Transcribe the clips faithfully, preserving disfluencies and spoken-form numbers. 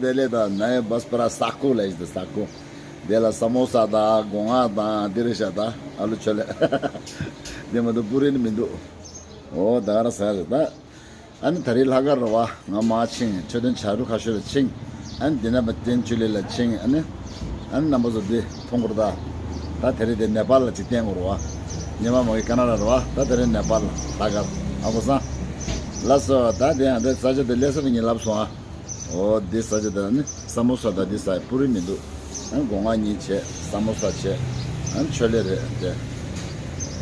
དེ་ལས་ད་ནའི་བས་པ་ར་ས་ཀོ་ལས་ཞིག་ད་ས་ཀོ། དེ་ལ་ས་མོ་ས་དང་སྒོ་ང་དང་དེ་རེ་ཤ་ད་ཨ་ལུ་ཆོ་ལེ། དེ་མ་གཏོགས་པུ་རི་ནི་མི་འདུག། འོ་ད་ག་ར་ཟ་རེད་ད། ཨ་ནི་ད་རེས་ལྷག་དཀར་རེད་བ། ང་མར་ཕྱིན། མཆོད་རྟེན་བྱ་རུ་ཁ་ཤོར་ལ་ཕྱིན། ཨ་ནི་འདི་ན་བ་ཏན་ཆུ་ལི་ལ་ཕྱིན། ཨ་ནི་ཨ་ནི་རྣམ་པ་ཚོ་འདི་མཐོང་གོ་རེད་ད། ད་དེ་རིང་དེ་ནེ་པཱལ་ལ་ཅིག་བསྟན་དགོས་རེད་བ། ཉི་མ་མ་གི་ཀ་ན་ཌ་རེད་བ། ད་དེ་རིང་ནེ་པཱལ་ལ་ལྷག་དཀར། ཨ་གོ་སང་། ལགས་སོ། ད་དེ་ཡང་དེ་ས་ཆ་དེ་ལས་ས་དེ་ངས་ལབ་སོང་ཨ། འོ་འདི་ས་ཆ་དེ་ནི་ས་མོ་ས་ད་འདི་ས་པུ་རི་མི་འདུག། ཨ་སྒོ་ང་གཉིས་བྱས། ས་མོ་ས་བྱས། ཨ་ཆོ་ལེ་རེད་དེ།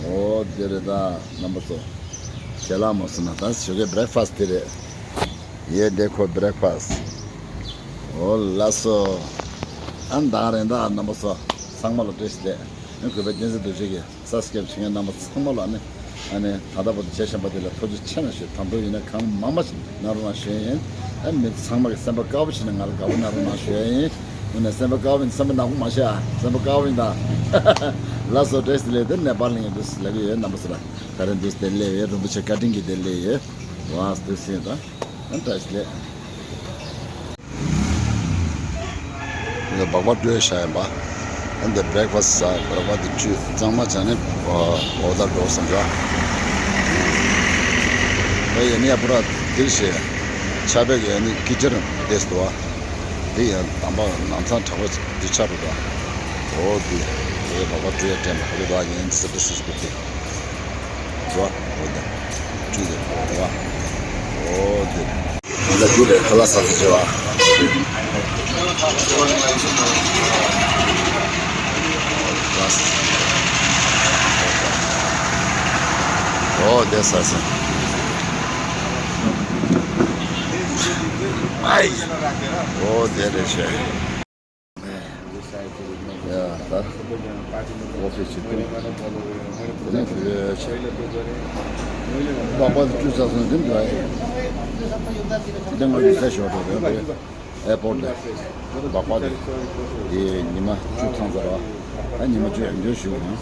འོ་འདི་རེད་ད་རྣམ་པ་ཚོ། ཞལ་ལག་མ་ཟིན་ན་ད་ཞོགས་ཀའི་བྷི་རེག་ཕ་སི་དེ་རེད། ཡེ་དེ་ཁོ་བྷི་རེག་ཕ་སི། འོ་ལགས་སོ། ཨ་མདང་རེད་ད་རྣམ་པ་ཚོ། ཚང་མ་ལ་བཀྲ་ཤིས་བདེ་ལེགས། ཨ་གུས་པ་བསྟན་འཛིན་རྡོ་རྗེ་གིས་སབ་སི་ཀེབ་བྱེད་མཁན་རྣམ་པ་ཚང་མ་ལ་ནི། ཨ་ནི་ད་ལྟ་བར་དུ་བྱས་བཞིན་པ་དེ་ལ་ཐུགས་རྗེ་ཆེ་གནང་ཞུ། དང་དུ་ཡིན་ན་གང་མང་མང་ཞིག་གནང་རོགས་གནང་ཞུ་ཡིན། ཨ་མི་ཚང་མ་གི་སེམས་པ་དཀར་པོ་བྱས་ནས་ང་ལ་དགའ་པོ་གནང་རོགས་གནང་ཞུ་ཡིན། ཡིན་ན་སེམས་པ་དཀར་པོ་ཡིན། སེམས་པ་ནག་པོ་མ་བྱེད་ཨ། སེམས་པ་དཀར་པོ་ཡིན་ད། ལགས་སོ། བཀྲ་ཤིས་བདེ་ལེགས། དེ་ནེ་པཱལ་ལ་ཡིན་འདུག་ལབ་ཀྱི་ཡོད། རྣམ་པ་ཚོ་ལ་ད་རེས་འདུག་དེ་སླེབས་ཡོད། རིན་པོ་ཆེ་བཀའ་དྲིན་གྱིས་དེ་སླེབས་ཡོད། ཝང་འདུག་སེ་ད། ཨ་བཀྲ་ཤིས་བདེ་ལེགས། འདི་སྦག་སྦག་སྤྲོད་བཞག་ཡིན་པ། ཨ་འདི་བྷི་རེག་ཕ་སི་ཟ། བྷི་རེག་ཕ་སི་དེ་བཅུད་གཙང་མ་བྱས་ནས་འོ་ད་འགྲོ་བསམ་བྱ། ཨེ་ཡ་ནི་ཡ་པུ་ར་དིར་ཤེ། ཆ་བེག་ཡ་ནི་ཀི་ཅར་དེ་སྟོ་བ། དེ་ཡང་དམ་པ་ནམ་ཚང་གྲགས་པ་དེ་ཆ་རུ་ད། འོ་དེ་དེ་སྦག་སྦག་སྤྲོད་ཡ་དྲན་པ་ཧ་གོ་ད། ཡ་ནི་སི་ཏི་སི་སི་པུ་ཏི། འགྲོ། འོ་ད། བཅུད་དེ་འགྲོ། འོ་དེ། ལ་རྒྱུ་ལས་ཁ་ལག་ཟ་ཟ་བྱེད་པ། འོ་དེ་ཟ་ཟ། ཨའི། འོ་དེ་རེད་ཤག། ཡ་ད། ཨོ་ཕི་སི་ཅིག་ཏུ། དེ་ནས་དེ་ཆེ། སྦག་སྦག་དེ་བཅུ་ཚར་སོང་། དེ་འདྲ་ཡིན། དེ་ང་ཡོད་ས་ཞོར་དུ་རེད་པས། ཨེར་པོར་ཊི་ལ། སྦག་སྦག་དེ། དེ་ཉི་མ་བཅུ་ཚང་ཚར་བ། ད་ཉི་མ་བཅུ་ཡང་འདོན་ཞུ་འོང་།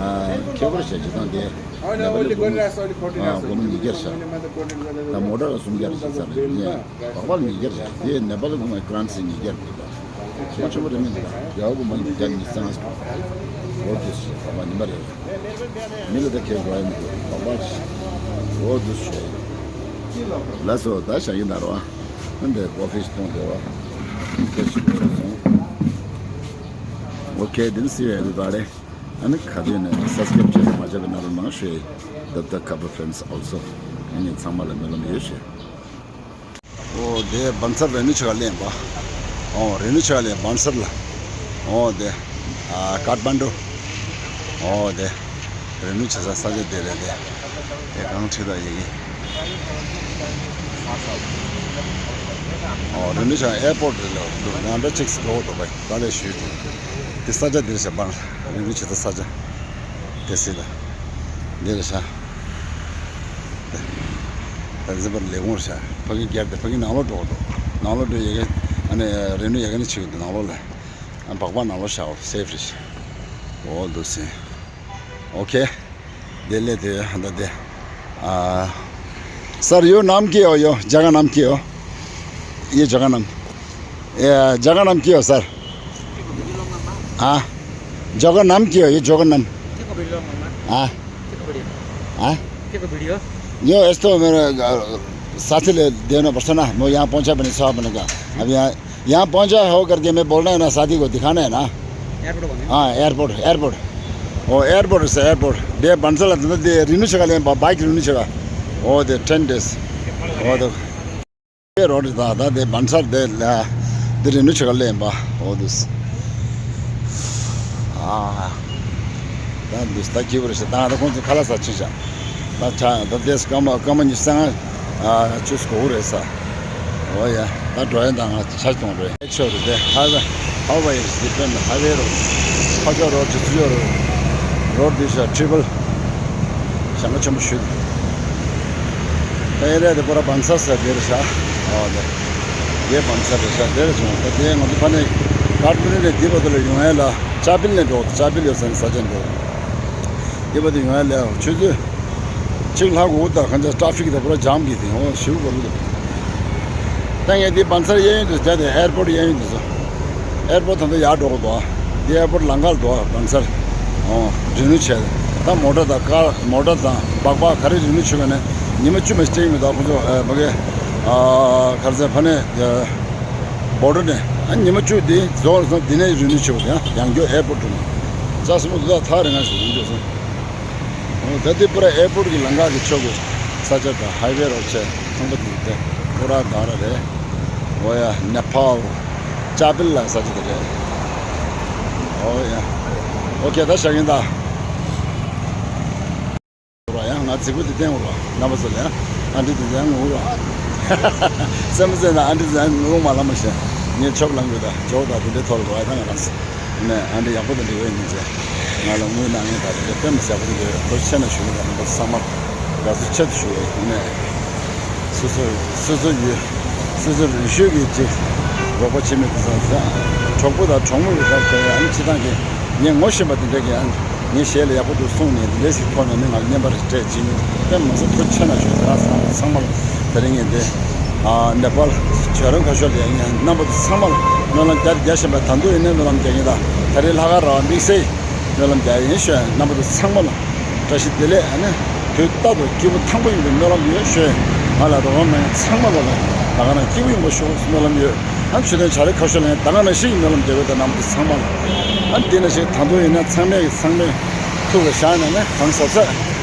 ཨ་ཁྱད་པར་བྱས་བྱེད་སྟངས་དེ། ནེ་པ་ལི་སྒོར་མོ། ཨ་སྒོར་མོ་ཉིས་བརྒྱ་རེད་ཤག། ད་མོ་ཊ་ལ་སུམ་བརྒྱ་རེད་ཤག་ཟེར་ནས། སྦག་སྦག་ལ་ཉིས་བརྒྱ་རེད་ཤག། དེ་ནེ་པ་ལི་སྒོར་མོ་ཀ་རན་སི་ཉིས་བརྒྱ་རེད་ཤག། མ་ཆེན་པོ་རེད་མི་འདུག་ད། རྒྱ་གར་སྒོར་མོ་ཉིས་བརྒྱ་ཉི་ཤུ་རྩ་ལྔ་ཞིག་འགྲོ་དུས་སུ་སྦག་སྦག་ཉི་མ་རེ་རེ། མི་ལ་ད་ཁྱེད་དགོས་ཡ་མི་འདུག། སྦག་སྦག་འགྲོ་དུས་སུ། ལགས་སོ། ད་བཞག་གི་ན་རོ། ཨ་འདི་ཨོ་ཕི་སི་གཏོང་བསྡད་པ། ཁྱེད་ཞིག་ཚོགས་སོང་། ཨོ་ཁེ། དེ་ནི་སི་ཡོད་ཡ་འདུག་ད་རེད། ཨ་ནི་ག་དུས་ནས་སབ་སི་ཀེབ་བྱས་མ་བྱས་པའི་ན་རོ་མང་ཞུ་ཡ་ཡིན། ད་ད་ཁ་པར་ཕེ་རེན་སི་ཨོལ་སོ། ཨ་ནི་ཚང་མ་ལ་སྨོན་ལམ་ཡོད་ཞུ། འོ་དེ་བན་སར་རེ་ནུ་ཆ་ག་ལེན་པ། འོ་རེ་ནུ་ཆ་ག་ལེན་བན་སར་ལ། འོ་དེ། ཨ་ཀཱཐ་མན་ཌུ། འོ་དེ། རེ་ནུ་ཆ་ས་ས་ཆ་དེ་རེད་དེ། དེ་གང་ཁྲིད་ད་ཡི་གེ། འོ་རེ་ནུ་ཆ་ཨེར་པོར་ཊི་རེད་ལ། ང་འདྲ་ཅིག་སི་འགྲོ་འདུག་པ། ད་ལས་ཞུས་ཏེ། དེ་ས་ཆ་དེར་བྱ་བ། རེ་ནུ་ཆ་ས་ས་ཆ། དེ་སྲིད་ལ། འདི་རེད་ཤག། ད་འཛིན་པ་ལས་ཁུངས་རེད་ཤག། ཕ་གི་སྒེར་དེ་ཕ་གི་ནང་ལོགས་འགྲོ་འགྲོ། ནང་ལོགས་འགྲོ་ཡ་གི། ཨ་ནི་རེ་ནུ་ཡ་གི་ནི་ཆིག་འདུག་ནང་ལོགས་ལ། ཨ་སྦག་སྦག་ནང་ལོགས་བཞག་འོ་སེབ་རེད་ཤག། འོ་འདུག་སེ། ཨོ་ཁེ། དེ་ལས་དེ་ཧ་ད་དེ། ཨ། सर, यो नाम के हो, यो जगह नाम के हो? ये जगह नाम। ए, जगह नाम के हो, सर? हाँ। जगह नाम के हो, ये जगह नाम? हाँ। हाँ। यो यस्तो मेरो, अ, साथीले देउन पर्छ न, म यहाँ पहुँचा पनि छ भनेको। अब यहाँ, यहाँ पहुँचा हो करके मैं बोलना है ना, साथी को दिखाना है ना। एयरपोर्ट भन्यो? हाँ, एयरपोर्ट, एयरपोर्ट। हो, एयरपोर्ट रहेछ, एयरपोर्ट। दे भन्छ ल, त दे रिनु छ ले, बाइक रिनु छ। हो, दे टेन डेज। हो, दे। ए रोड दा दा दे भन्छ दे ला, दे रिनु छ ले बा। हो, दस। हाँ। ད་འདུག་ད་སྐྱིད་པོ་རེད་ཤག། ད་ང་ད་ཁོང་ཚོ་ཁ་ལག་ཟ་ཕྱིན་ཤག། ད་ཆ་ད་དེས་སྐར་མ་སྐར་མ་ཉི་ཤུ་རྩ་ལྔ་ཨ་བཅུ་གོ་དགུ་རེད་ས། འོ་ཡ། ད་འགྲོ་ཡ་ད་ང་ཆ་གཏོང་རེད། ཤོར་རེད་དེ། ཧ་ཝེ་ཧ་ཝེ་ཡི་ཌི་ཕེན་ཌི་ཧ་ཝེ་རོ། ཕ་ཇོ་རོ་ཇི་ཚུ་ཡོ་རོ། རོ་འདི་ཤ་ཊི་རི་པལ། ཞེ་དྲག་ཆེན་པོ་ཞུས། ད་ཨེ་རི་ཡ་དེ་པོ་ར་བན་སར་ཟེར་དེ་རེད་ཤག། འོ་དེ། དེ་བན་སར་རེད་ཤག། དེ་རེད་བྱུང་། ད་དེ་ང་ཚོ་ཕ་ནས་ཀཱཐ་མན་ཌུ་ནས་འདི་བར་དུ་ལ་ཡོང་ཡ་ལ་ཅ་པིལ་ནས་འགྲོ། ཅ་པིལ་ཡོད་ས་ནས་ས་ཆ་འགྲོ། འདི་བར་དུ་ཡོང་ཡ་ལ་ཆུ་ཚོད་གཅིག་ལྷག་གོ། ད་གང་ཅག་ཊ་ཕིག་དེ་པོ་ར་ཇམ་གྱི་དེ་འོ་ཞིའུ་གོ་ལུ་དེ། ད་ངས་འདི་བང་སར་གཡས་གཡོན་དུ་བྱས་ཏེ་ཨེར་པོར་ཊི་གཡས་གཡོན་དུ་སོང་། ཨེར་པོར་ཊི་ད་ལྟ་ཡར་འགྲོ་གི་འདུག་འདི་ཨེར་པོར་ཊི་ལམ་ཁར་འདུག་བང་སར། ཨོ། རི་ནུ་བྱས། ད་མོ་ཊ་དང་ཀར་མོ་ཊ་དང་སྦག་སྦག་ག་རེ་རི་ནུ་བྱེད་པ་ནས་ཉི་མ་བཅུ་མ་ཞིག་སྤྲད་ཀྱི་མི་འདུག་ཁོང་ཚོ་ཨ་ཕ་གི་ཨ་ག་རེ་ཟེར་ཕ་ནས་ཨ་བོ་ཊར་ནས་ཨ་ཉི་མ་བཅུ་འདི་རྫོགས་སོང་འདི་ནས་རི་ནུ་བྱེད་པ་དེ་ཡང་ཡང་སྐྱོ་ཨེར་པོར་ཊི་འགྲོ་ནས་ལྕགས་སྲིན་མོ་འདི་དག་ཐག་རིང་ང་ཞིག་ཡོང་འདུག་སོང་། ད་ལྟའི་པུ་ར་ཨེར་པོར་ཊི་གི་ལམ་ཁ་གི་ཕྱོགས་ཀྱི་ས་ཆ་དང་ཧའི་ཝེ་རོགས་བྱས་ཚང་པ་དེ་དེ་པུ་ར་ག་ར་རེད། འོ་ཡ་ནེ་པཱལ་ཅ་པིལ་ལ་ས་ཆ་དེ་རེད། འོ་ཡ། ཨོ་ཁེ་ད་བཞག་གིན་ད། ཡང་ང་རྫིག་པོ་དེ་བསྟན་འོ་ར་རྣམ་པ་ཚོ་ལ་ཡང་ཨ་འདྲི་དེ་ཡང་ངུ་ར། སེམས་ཚེ་ན་ཨ་འདྲི་ཟན་རུང་མ་ལ་མ་ཤེས། ངས་ཆོབ་ལང་དགོས་ད་ཇོག་ད་དེ་འདྲའི་ཐོག་ལ་འགྲོ་བ་ད་ང་རང་ནས་ཨ་འདྲི་ཡག་པོ་དེ་འདྲི་བས་ཉིན་བྱས། ང་ལ་དངུལ་གནང་ངེས་ད་དེ་འདྲ་དཔེ་མི་སྲིད་པོ་དེ་འདྲ་ཁོ་ཆེ་ན་ཞུ་གི་ད་ནི་པ་ཚང་མ་དགའ་བསུ་ཆེད་དུ་ཞུ་བས་ནས། སོ་སོ་སོ་སོ་ཡུལ་སོ་སོ་རུ་ཤོད་ཀྱི་ཅིག་རོགས་པ་བྱེད་མི་དེ་ཚང་ཚང་གྲོགས་པོ་དང་གྲོགས་མོ་ཡོད་ད་ཁྱེད་ཨ་ནི་ཅི་ཐང་གི་ངས་ངོ་ཤེས་པ་དེ་འདྲ་གི་ཨ་ནི་ངས་ཞལ་ལ་ཡག་པོ་འདུག་གསུངས་ནས་འདི་འདྲ་ཞིག་ཐོག་ནས་ནི་ང་ལ་བརྙན་པར་སྤྲད་བྱེད་ནས་དཔེ་མ་སྲིད་ཐུགས་ཆེ་ན་ཞུ་ཟེར་ཚང་མ་ལ་དེ་རིང་ངས་འདི། ནེ་པཱལ་བྱ་རུང་ཁ་ཤོར་ལ་ཡང་རྣམ་པ་ཚོ་ཚང་མ་ལ་སྨོན་ལམ་རྒྱ་རྒྱ་བཞིན་པ་ད་དུང་ཡིན་ན་སྨོན་ལམ་རྒྱག་གིན་ད་ད་རེས་ལྷག་དཀར་ར་བ་དམིགས་བསལ་སྨོན་ལམ་རྒྱག་ཡིན་ཞུ་རྣམ་པ་ཚོ་ཚང་མ་ལ་བཀྲ་ཤིས་བདེ་ལེགས་ཨ་ནི་དུས་རྟག་ཏུ་སྐྱིད་པོ་ཐང་པོ་ཡིན་པའི་སྨོན་ལམ་ཡོད་ཞུ་ང་ལ་རོགས་རམ་གནང་ཚང་མ་ལ་ད་ག་ན་སྐྱིད་པོ་ཡོང་པ་ཞུ་སྨོན་ལམ་ཡོད་ཨ་ནི་ཆུ་ཐོན་བྱ་རུང་ཁ་ཤོར་ལ་ཡང་ད་ག་ན་ཞིག་སྨོན་ལམ་རྒྱག་ཡོད་ད་རྣམ་པ་ཚོ་ཚང་མ་ལ་ཨ་ནི་དེ་ན་ཞིག་ད་དུང་ཡིན་ན་ཚང་མས་ཚང་མས། ཐུགས་ལ་བཞག་ནས་ནི་གང་ཟབ་ཟབ།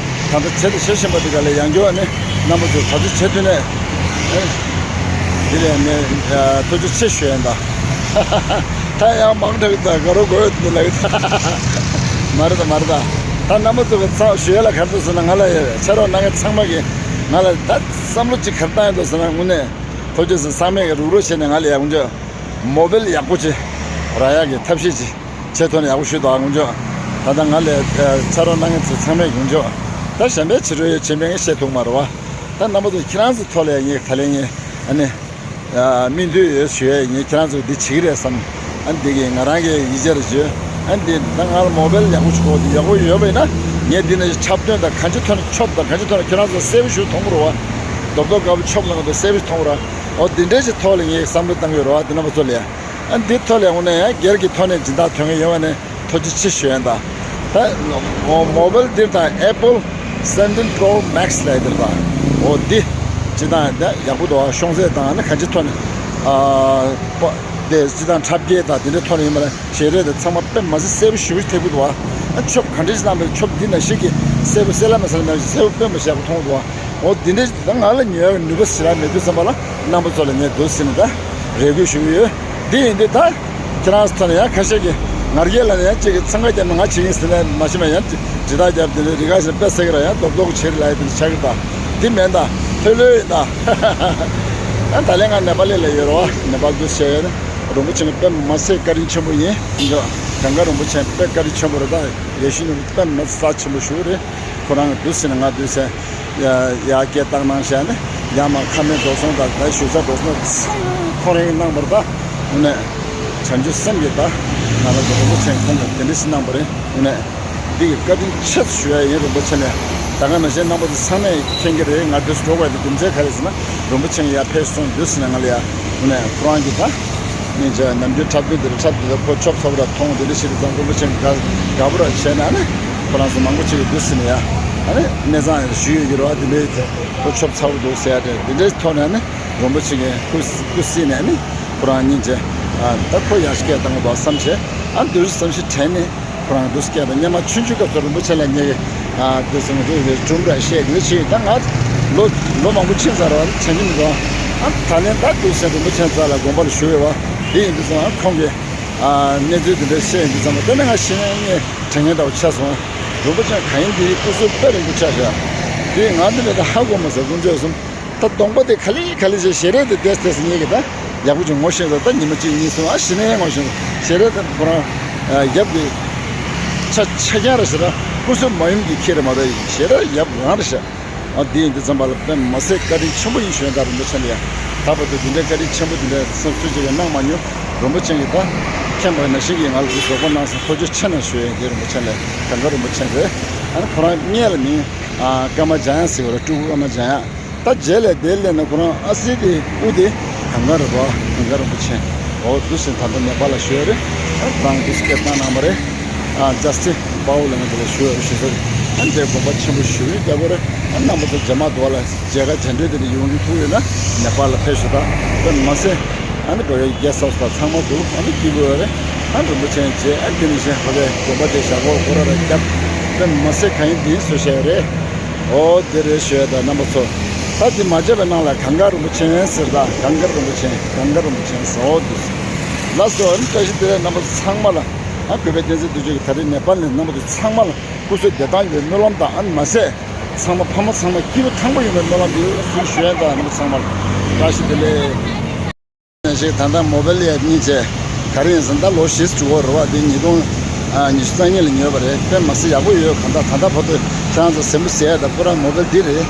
ད་ལྟ་བྱེད་དང་བྱེད་བཞིན་པ་འདི་ག་ལས་ཡང་སྐྱོ་བ་ནི་རྣམ་པ་ཚོས་ག་ཚོད་བྱེད་ཐུབ་ནས། ཨེ། འདི་ལས་ནི་ཐུགས་རྗེ་ཆེ་ཞུ་ཡན་ད། ད་ཡང་མང་དྲགས་ད་དགའ་རོགས་དགོས་ཡོད་འདི་ལ་ཡོད། མ་རེད་ད་མ་རེད་ད། ད་རྣམ་པ་ཚོ་གི་ཚང་ཞུ་ཡ་ལ་ག་རེ་འདུག་ཟེར་ན་ང་ལ་ཕྱག་རོགས་གནང་མཁན་ཚང་མ་གིས་ང་ལ་ད་བསམ་བློ་གཅིག་ག་རེ་བཏང་ཡོད་འདུག་ཟེར་ན་དངོས་གནས་ཐུགས་རྗེ་ཆེ་ཚང་མས་གི་རུག་རུག་བྱས་ནས་ང་ལ་ཡག་པོ་འཇོག་མོ་བེལ་ཡག་པོ་ཅིག་རག་ཡག་གི་ཐབས་ཤེས་ཅིག་བྱས་ཐོག་ནས་ཡག་པོ་ཞུས་དང་ངུ་འཇོག་ད་ལྟ་ང་ལས་ཕྱག་རོགས་གནང་མཁན་ཚོ་ཚང་མས་ངུ་འཇོག་ད་གཞན་པའི་ཕྱི་རོལ་ཡོད་ཆེ་མེད་ངས་བཤད་ཐུབ་མ་རེད་བ། ད་རྣམ་པ་ཚོ་ཁྱེད་རང་ཚོ་ཐོག་ལས་ངས་ད་ལན་ངས་ཨ་ནི་སྨིན་འདོད་ཡོད་ཞུ་ཡས་ངས་ཁྱེད་རང་ཚོ་འདི་བྱེད་ཀྱི་རེད་བསམ། ཨ་ནི་འདི་གིས་ང་རང་གིས་ཡིད་ཆེས་རེ་བྱོས། ཨ་ནི་འདི་ད་ང་ལ་མོ་བེལ་ཡག་པོ་ཞིག་གོ་འདི་ཡག་པོ་ཡོད་པ་ཡིན་ན་ངས་འདི་ནས་འཁྲབ་སྟོན་དང་གང་ཅི་ཐོན་ཆོབ་དང་གང་ཅི་ཐོན་ཁྱེད་རང་ཚོ་གསལ་པོ་ཞིག་མཐོང་གི་རེད་བ། རྡོབ་རྡོབ་དཀར་པོ་ཆོབ་ལ་ང་ཚོ་གསལ་པོ་ཞིག་མཐོང་གི་རེད། འོ་འདི་འདྲའི་ཞིག་ཐོག་ལ་ངས་བསམ་བློ་བཏང་གི་ཡོད་རེད་བ་འདི་རྣམ་པ་ཚོ་ལ་ཡ། ཨ་འདི་ཐོག་ལས་འོང་ན་ཡང་སྒེར་གྱི་ཐོག་ནས་སྦྱིན་བདག་ཐོན་གྱི་ཡོད་པ་ནས་ཐུགས་རྗེ་ཆེ་ཞུ་ཡ་ད། ད་མོ་བེལ་འདིར་དང་Apple seventeen Pro Max ལས་འདིར་དང་འོ་འདི་སྤྱི་དང་ད་ཡག་པོ་འདུག་ཤོང་ཚད་དང་ནི་ག་ཅི་ཐོག་ནས་ཨ་པ་དེ་སྤྱི་དང་འཁྲབ་སྐྱེལ་དང་དེ་འདྲའི་ཐོག་ནས་ཡིན་པ་ལ་ཞལ་རས་དེ་ཚང་མ་དཔེ་མ་སྲིད་གསལ་པོ་ཞེ་པོ་ཐེབས་ཀྱི་འདུག་ཨ་ཆོབ་ག་འདྲ་ཞིག་གནང་པའི་ཆོབ་འདི་ན་ཞིག་གི་གསལ་པོ་གསལ་ལ་མ་གསལ་ལ་མ་གསལ་པོ་དཔེ་མ་ཞེ་པོ་མཐོང་འདུག་འོ་འདི་འདྲ་ཞིག་ད་ང་ལ་ཉོ་ཡག་ནུས་པ་ཞེ་དྲག་མེད་དུས་ཙམ་པ་ལ་རྣམ་པ་ཚོ་ལ་ངས་འདུག་ཟེར་ནས་ད་རེ་སྐུལ་ཞུ་གི་ཡོད། འདི་ཡིན་དུས་ད་ཁྱེད་རང་ཚོ་ནས་ཡང་ཁ་ཤས་ཀྱིས་ང་རྒྱལ་ལ་ནས་ཡང་གཅིག་གིས་འཚང་ཁ་རྒྱབ་ནས་ང་བྱེད་ཀྱིན་ཟེར་ནས་མ་ཤེས་མ་ཡང་དྲི་བརྡ་རྒྱབ་དེ་ནས་རི་ཁ་ཞིག་དཔེ་སེ་གི་ར་ཡང་རྡོག་རྡོག་བྱེད་རེད་ལབ་ཡ་དེ་འདྲ་ཆགས་ཀྱི་ད། འདི་མེད་ད། ལྷོད་ལྷོད་ཡིན་ད། ཨ་ད་ལན་ང་ནེ་པ་ལི་ལ་ཡོད་རེད་བ། ནེ་པ་ལ་འདུག་བྱས་ཡོད་ན་རིན་པོ་ཆེ་ནི་དཔེ་མ་སྲིད་བཀའ་དྲིན་ཆེན་པོ་ཡིན་འདུག་གང་ག་རིན་པོ་ཆེ་དཔེ་བཀའ་དྲིན་ཆེན་པོ་རེད་ད། ཡེ་ཤེས་ནི་དཔེ་མ་སྲིད་རྩ་ཆེན་པོ་ཞིག་རེད། ཁོ་རང་གི་འདུག་ཟེར་ནས་ང་འདུག་ཟེར། ཡ་ཡ་སྐད་བཏང་གནང་བྱས་ནས་ཡ་མ་ཁ་མེད་འགྲོ་སོང་དང་ད་ཞུ་ས་འགྲོ་སོང་ཚང་ཁོ་རང་གིས་གནང་བར་ད། དངོས་གནས་བྱང་ཆུབ་སེམས་ཀྱིས་ད་ང་ལ་རིན་པོ་ཆེ་ཁོང་གིས་དེ་འདྲ་ཞིག་གནང་བ་རེད། དངོས་གནས་འདི་གི་བཀའ་དྲིན་ཆེ་ཞུ་ཡ་ཡིན་རིན་པོ་ཆེ་ལ། ད་ག་ནང་བཞིན་རྣམ་པ་ཚོ་ཚང་མས་མཁྱེན་གྱི་རེད། ང་འདུག་སེ་འགྲོ་དགོས་ཡ་དེ་རྒྱུ་མཚན་ག་རེ་ཟེར་ན་རིན་པོ་ཆེ་ཡར་ཕེབས་སོང་འདུག་ཟེར་ནས་ང་ལ་ཡ་དངོས་གནས་ཁོ་རང་གིས་ད། སྙིང་རྗེ་ནམ་རྒྱུན་འཁྲབ་སྟོན་འདིར་འཁྲབ་འདི་ལ་ཁོ་ཆོབ་ཚོགས་ར་མཐོང་འདི་འདྲ་ཞིག་རེད་ཙང་རིན་པོ་ཆེ་དགའ་དགའ་པོ་ར་བྱས་ན་ནི་ཁོ་རང་ཚོ་མང་པོ་ཅིག་གིས་འདུག་ཟེར་ནས་ཡ་ཨ་ནི་གནས་ཚང་ཡང་ཞུ་ཡོད་ཀྱི་རེད་བ། འདི་འདྲའི་དེ་ཁོ་ཆོབ་ཚ་པོ་འདུག་ཟེར་ཡ་དེ་འདི་འདྲའི་ཐོག་ནས་ནི་རིན་པོ་ཆེ་གི་སྐུ་སྐུ་སྲིད་ནས་ནི་ཁོ་རང་སྙིང་རྗེ་ཨ་ད་ཁོ་ཡར་སྐད་བཏང་དགོས་བསམ་བྱས་ཨ་འདུག་བསམ་ཞིག་དྲན་ནས་ཁོ་རང་འདུག་སྐད་དང་སྙན་མ་ཆུང་ཆུང་སྐབས་སུ་རིན་པོ་ཆེ་ལ་ཉེ་གི་ཨ་འདུག་སེ་ང་ཚོ་ཡི་སྒྲུང་འདྲ་བཤད་འདི་བྱས་ད་ང་ལོ་ལོ་མང་པོ་ཕྱིན་ཚར་བ་དྲན་གྱི་མི་འདུག་ཨ་ད་ལན་ད་འདུག་སེ་རིན་པོ་ཆེ་རྩ་ལ་དགོངས་པ་ཞུ་ཡོད་བ། དེ་ཡིན་དུས་ཙང་ཁོང་གིས་ཨ་གནས་ཚུལ་དེ་འདྲ་བཤད་ཡིན་དུས་ཙང་མ་དེ་ནས་ང་ཤི་ནས་ངས་དྲན་མཁན་འདྲ་བོ་ཆགས་སོང་། རིན་པོ་ཆེ་གང་ཡིན་དེའི་སྐུ་གཟུགས་དཔེ་རིང་པོ་ཆགས་ཤག་དེ་ང་འདི་འདྲ་ད་ཧ་གོ་མ་སོང་དཀོན་མཆོག་གསུམ། ད་གདོང་པ་དེ་ག་ལེ་ག་ལེ་བྱས་ཞལ་རས་དེ་བལྟས་བལྟས་སེ་ངས་གི་ད་ཡག་པོ་ཅིག་ངོ་ཤེས་སོང་། ད་ཉི་མ་གཅིག་གཉིས་གསུམ་ཨ་ཤི་ནས་ངོ་ཤེས་སོང་། ཞལ་རས་དེ་ཁོ་རང་ཡབ་གི་ཆ་ཆ་རྐྱང་རེད་ཟེར་ན་སྐུ་གཟུགས་མ་ཡུམ་གྱི་ཁྱི་རེད་མ་གཏོགས་ཞལ་རས་ཡབ་རང་རེད་ཤག་ཨ་འདི་ཡིན་དུས་ཙམ་པ་ལ་དཔེ་མ་སྲིད་བཀའ་དྲིན་ཆེན་པོ་ཡིན་ཞུ་ཡ་ད་རིན་པོ་ཆེ་ལ་ཡ། ད་བར་དུ་འདི་འདྲའི་བཀའ་དྲིན་ཆེན་པོ་འདི་འདྲ་སེམས་སུ་ཅིག་ཡང་གནང་མ་མྱོང་། རིན་པོ་ཆེ་གིས་ད་མཁྱེན་པ་ནང་བཞིན་གྱིས་ང་ལ་འདི་རོགས་པ་གནང་སོང་། ཐུགས་རྗེ་ཆེ་གནང་ཞུ་ཡ་འདི་རིན་པོ་ཆེ་ལ་གང་ག་རིན་པོ་ཆེ་རེད། ཨ་ནི་ཁོ་རང་མངལ་ལ་མིང་ཨ་ཀརྨ་འཇམ་དབྱངས་ཟེར་བ་རེད། སྤྲུལ་སྐུ་ཀརྨ་འཇམ་དབྱངས། ད་རྗེས་ལ་དེ་སླེབས་ན་ཁོ་རང་ཨ་སི་དེ་དབུ་དེ་ གངས་དཀར་རེད་པ། གངས་དཀར་རིན་པོ་ཆེ། འོ་འདུག་སེ་ད་ལྟ་ནེ་པཱལ་ལ་བཞུགས་ཡོད་རེད། ཨ་རང་འདུག་སེ་སྐད་བཏང་གནང་བ་རེད། ཨ་ཇ་སི་ཊི་པའོ་ལ་ང་འདི་ལ་བཞུགས་ཡོད་རེད་ཞུ་ས་རེད། ཨ་འདིར་དགོངས་པ་ཆེན་པོ་ཞུ་ཡོད་རྒྱ་བོད་རེད། ཨ་རྣམ་པ་ཚོ་རྗེས་མ་དུ་བ་ལ་མཇལ་ཁ་མཇལ་འཕྲད་དེ་འདྲ་ཡོང་རྒྱུ་ཐུག་ཡོད་ན་ནེ་པཱལ་ལ་ཕེབས་ཤོག་དང་། དཔེ་མ་ཟད་ཨ་ནི་བོད་ཡིག་གེ་སི་ཊི་ཧའུ་སི་དང་ཚང་མ་འདུག་ཨ་ནི་སྐྱིད་པོ་ཡོད་རེད། ཨ་རིན་པོ་ཆེ་མཇལ། ཨ་འདི་ནས་བཞིན་ཧོ་ལེ་དགོན་པ་དེ་ཞག་པོ་སྐོར་ར་ར་བརྒྱབ། དཔེ་མ་ཟད་གང་ཡིན་འདི་བཟོས་བཞག་ཡོད་རེད། འོ་དེ་རེད་ཞུ་ཡ། ད་རྣམ་པ་ཚོ་ད་དེ་མ་བརྗེད་པའི་ནང་ལ་གངས་དཀར་རིན་པོ་ཆེ་ཟེར། ད་གངས་དཀར་རིན་པོ་ཆེ། གངས་དཀར་རིན་པོ་ཆེ་ཟེར། འོ་དེ་ལགས་སོ། ཨ་ནི་བཀྲ་ཤིས་བདེ་ལེགས། རྣམ་པ་ཚོ་ཚང་མ་ལ། ཨ་གུས་པའི་བསྟན་འཛིན་དུས་ཆེན་གྱི་ད་རེས་ནེ་པཱལ་ནས་རྣམ་པ་ཚོ་ཚང་མ་ལ་སྐུ་གཟུགས་བདེ་ཐང་ཡོད་པའི་སྨོན་ལམ་དང་། ཨ་ནི་མ་ཟད་ཚང་མ་ཕ་མ་ཚང་མ་སྐྱིད་པོ་ཐང་པོ་ཡོང་བའི་སྨོན་ལམ་འདི་ཞུ་ཞུ་ཡ། ད་རྣམ་པ་ཚང་མ་ལ་བཀྲ་ཤིས་བདེ་ལེགས། ཞིག་ད་ལྟ་མོ་བེལ་ཡ་གཉིས་བྱས། ག་རེ་ཡིན་ཟེར་ན་ད་ལོ་བཞི་འགྲོ་གི་རེད་པ། འདི་ཉིས་སྟོང་ཉི་ཤུ་རྩ་གཉིས་ལ་ཉོས་པ་རེད། དཔེ་མ་སྲིད་ཡག་པོ་ཡོད། གང་ལྟར་ད་ལྟ་བར་དུ་ཁྱེད་རང་ཚོ་གཟིགས་མོ་བཟོ་ཡ་ད་པུ་ར་མོ་བེལ་འདི་རེད།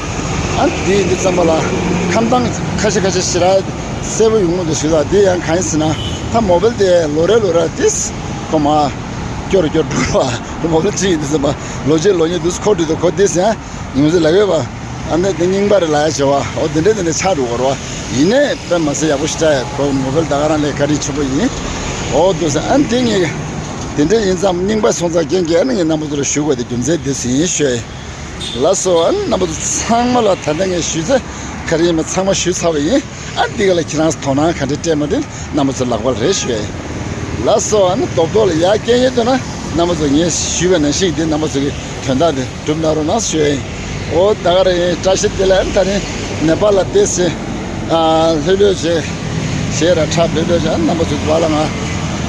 ཨ་འདི་འདི་ཙམ་པ་ལ་ཁམས་དྭངས་ཁ་ཤས་ཁ་ཤས་ཞེ་དྲག་གསལ་པོ་ཡོང་གི་འདུག་ཞུ་ད། འདི་ཡང་གང་ཡིན་ཟེར་ན་ད་མོ་བེལ་དེ་ལོ་རེ་ལོ་རེ་ཏིས་ཁོ་མ་སྐྱོ་རུ་སྐྱོ་རུ་འགྲོ་བ། མོ་བེལ་གཅིག་ཡིན་དུས་ཙམ་པ་ལོ་གཅིག་ལོ་གཉིས་དུས་ཁོ་འགྲོ་དུས་ཁོ་ཏིས་ཡང་ཉུང་ཙམ་ལབ་ཡོད་པ། ཨ་ནི་དེ་རྙིང་པ་རེད་ལབ་ཡ་བྱེད་པ། འོ་དེ་འདྲས་དེ་འདྲས་ཆགས་འགྲོ་གི་རེད་པ། ཡིན་ནའི་དཔེ་མ་སྲིད་ཡག་པོ་ཞེ་དྲག་ཡོད། ཁོ་མོ་བེལ་ད་ག་རང་ལས་བཀའ་དྲིན་ཆེན་པོ་ཡིན། འོ་འདུག་སེ། ཨ་ནི་དེ་ངས་དེ་འདྲས་ཡིན་ཙང་རྙིང་པ་སོང་ཙང་རྐྱེན་གྱིས་ཨ་ནི་ངས་རྣམ་པ་ཚོ་ལ་ཞུ་དགོས་དེ་རྒྱུ་མཚན་འདི་སུ་ཡིན་ཞུས། ལགས་སོ། ཨ་ནི་རྣམ་པ་ཚོ་ཚང་མ་ལ་ད་ལྟ་ངས་ཞུས་ཚེ་ག་རེ་ཡིན་མིན་ཚང་མ་ཞུས་ཚར་བ་ཡིན། ཨ་འདི་ག་ལ་ཁྱེད་རང་ཚོ་དོ་སྣང་ག་འདྲས་སྤྲད་མ་འདི་རྣམ་པ་ཚོ་ལག་པ་རེད་ཞུ་ཡ་ཡིན། ལགས་སོ། ཨ་ནི་རྡོག་རྡོག་ལ་ཡར་སྐད་ཡོད་འདུག་ན་རྣམ་པ་ཚོ་ངས་ཞུས་པ་ནང་བཞིན་འདི་རྣམ་པ་ཚོ་གི་དོན་དག་འདི་སྒྲུབ་གནང་རོགས་གནང་ཞུ་ཡ་ཡིན། འོ་ད་ག་རང་ཡིན། བཀྲ་ཤིས་བདེ་ལེགས། ཨ་ནི་ད་རིང་ནེ་པཱལ་ལ་བལྟས་ཟིན། ཨ་ལྷོད་ལྷོད་བྱས། ཞེ་དྲག་ཁྲ་ལྷོད་ལྷོད་བྱས། ཨ་ནི་རྣམ་པ་ཚོ་བར་ལ་ང་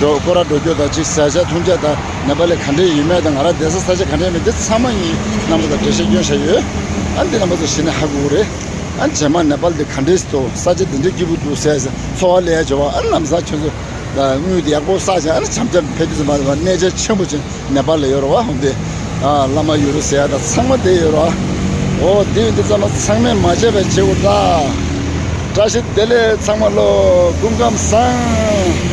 འགྲོ་སྐོར་ར་འགྲོ་རྒྱུ་དང་གཅིག་ཟ་ཆ་འཐུང་ཆ་དང་ནེ་པཱལ་ལ་ག་འདྲས་ཡོད་མེད་དང་ང་རང་བསྡད་ས་ས་ཆ་ག་འདྲས་མེད་འདི་ཚང་མ་ངས་རྣམ་པ་ཚོ་འགྲེལ་བཤད་སྐྱོན་བཞག་ཡོད། ཨ་ནི་འདི་རྣམ་པ་ཚོ་གཞི་ནས་ཧ་གོ་གི་རེད། ཨ་རྗེས་མ་ནེ་པཱལ་འདི་ག་འདྲས་འདུག་ས་ཆ་འདི་འདྲའི་སྐྱིད་པོ་འདུག་ཟེར་ཟེར་ཚོར་བ་སླེབས་ཡ་བྱུང་བ། ཨ་ནི་ལམ་སང་ཁྱོད་ཚོ་དངུལ་འདི་ཡག་པོ་བསགས་བྱས། ཨ་ནི་འཆམ་འཆམ་ཕེབས་དུས་ཙམ་པ་གནས་མཇལ་ཆེན་པོ་ཅིག་ནེ་པཱལ་ལ་ཡོད་རེད་པ། འོ་འདི་ཨ་བླ་མ་ཡུ་རུ་ཟེར་ཡ་ད་ཚང་མ་འདི་ཡོད་རེད་པ། འོ་འདི་འདི་ཚང་མ་ཚང་མས་མ་བརྗེད་པ་བྱེད་དགོས་ད། བཀྲ་ཤིས་བདེ་ལེགས་ཚང་མ་ལོ། སྐུ་ཁམས་བཟང་།